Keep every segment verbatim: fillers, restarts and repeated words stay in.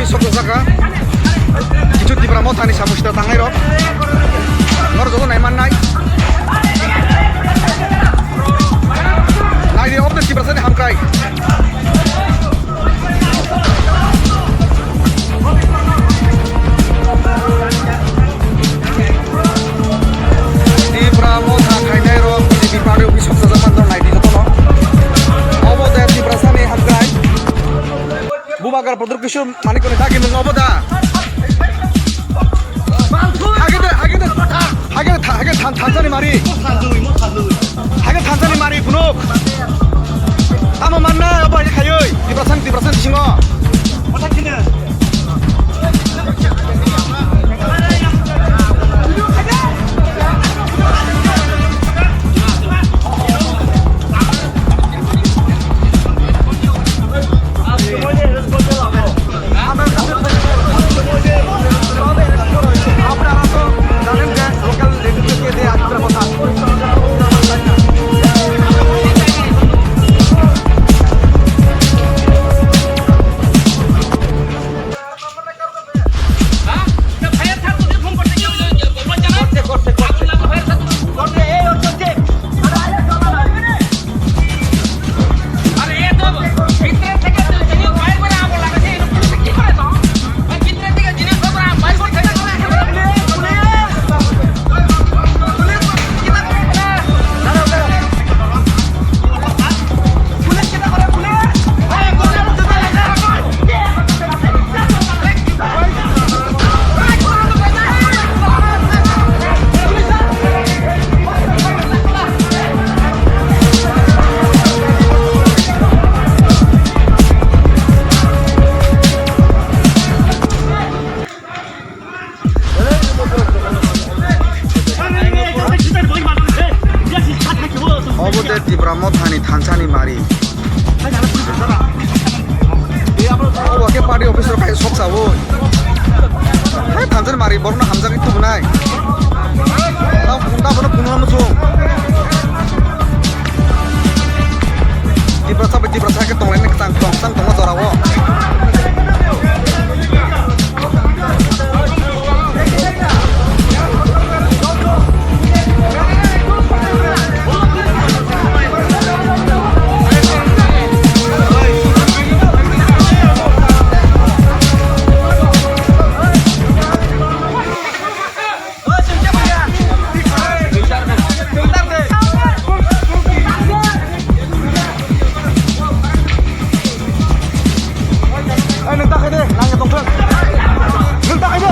Sokjak kha. Kichu Tipra Mothani samung sita tangnai rok. Norok joto nai mannai. Nai di, obo de Tiprasani hamkrai. Tipra Motha khainai rok B J P party office sokjak man nai di joto no. Obo de Tiprasani hamkrai. Bubagra Pradyut Kishore Manikni dagimung obo da? Hage de, hage de, hage de, hage than-, thansani mari. Hage thansani mari phunuk. Tamo manna obo hai khayoi. Tiprasani, Tiprasani singo. Obo de Tipra Mothani thansani mari. Obo khe party office rok kaiso sok sawi. Hai thansani mari borokno hamjagwi tubunai. Tamo, tamo phunukno muchung. Tiprasa bai Tiprasa khe tonglaini kwchang tong, kwchang tongma jorao. Ai, nwng ta khai de, nang tong thung. Nwng ta khai de.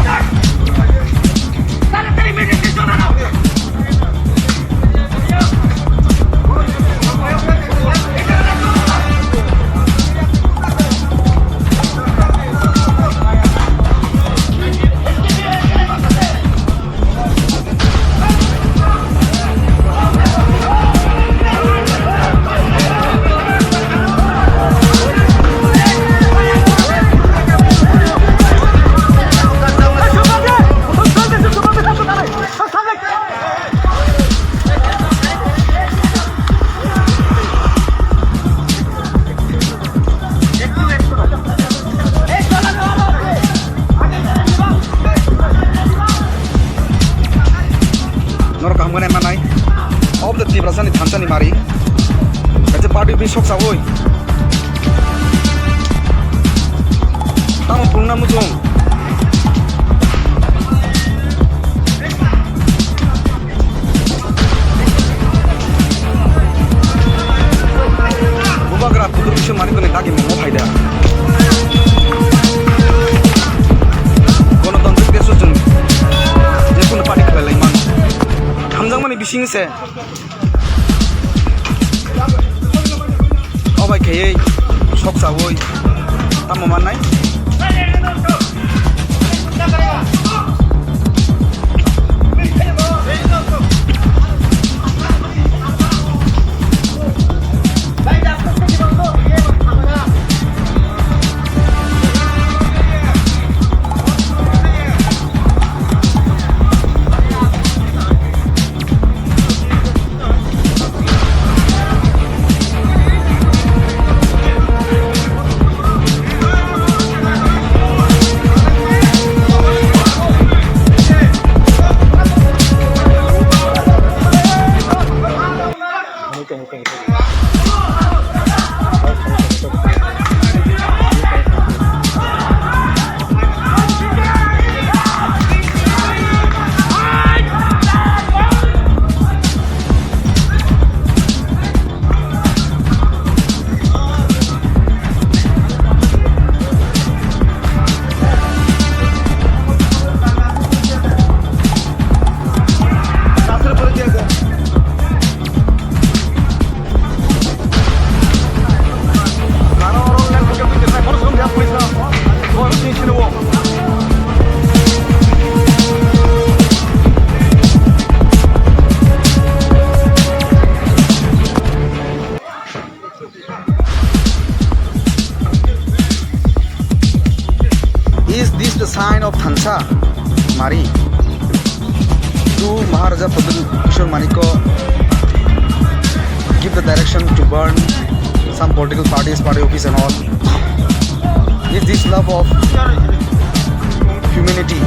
Norok kaham khe nai manai. Obo de Tiprasani thansani mari. Kaisa party office sok sawi. Tamo phunukna muchung. Bubagra Pradyut Kishore Manikni dagimung obo hai da. Ganatantrik desh o chwng jephuru party khlai lai mano. Hamjakmani bising se. O bai khaiwi sok chawi tamo mannai. Thansa Mari to Maharaja Pradyut Kishore Manikya give the direction to burn some political parties, party office and all. Is this love of humanity?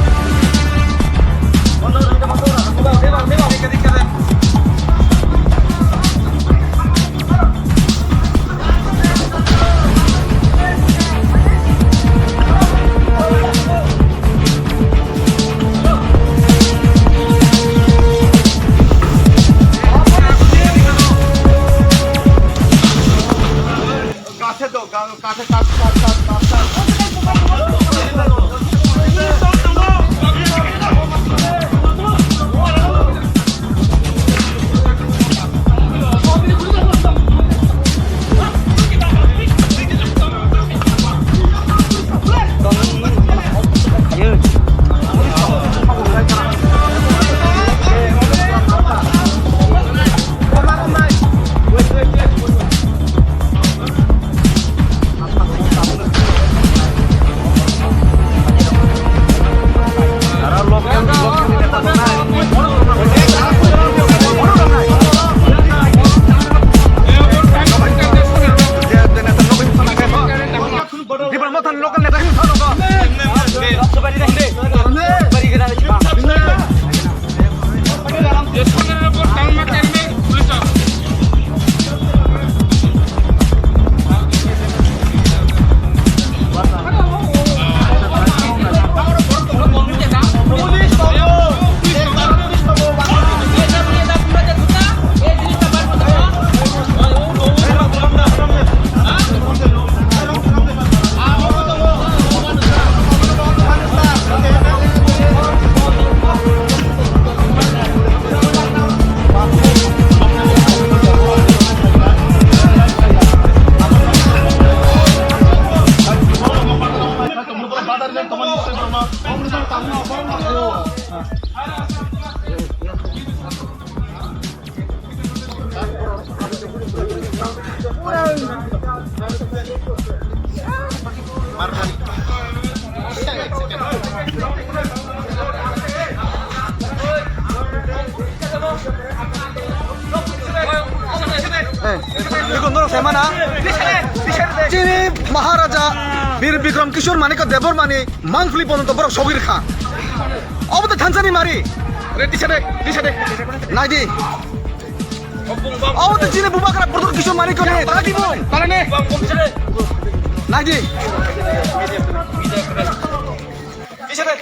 Dibra Mothan local neta hin thano ko. Eh, bikon norok sai mana? Chini Maharaja Bir Bikram Kishore Manikya Debbarmani mangpili pono to borok sogwi rwkha. Obo to thansani mari. Re, tisa de, tisa de. Naidi. Obo to chini Bubagra Pradyut Kishore Manikya ni dagi bung. Tala ne. Naidi. Tisa de.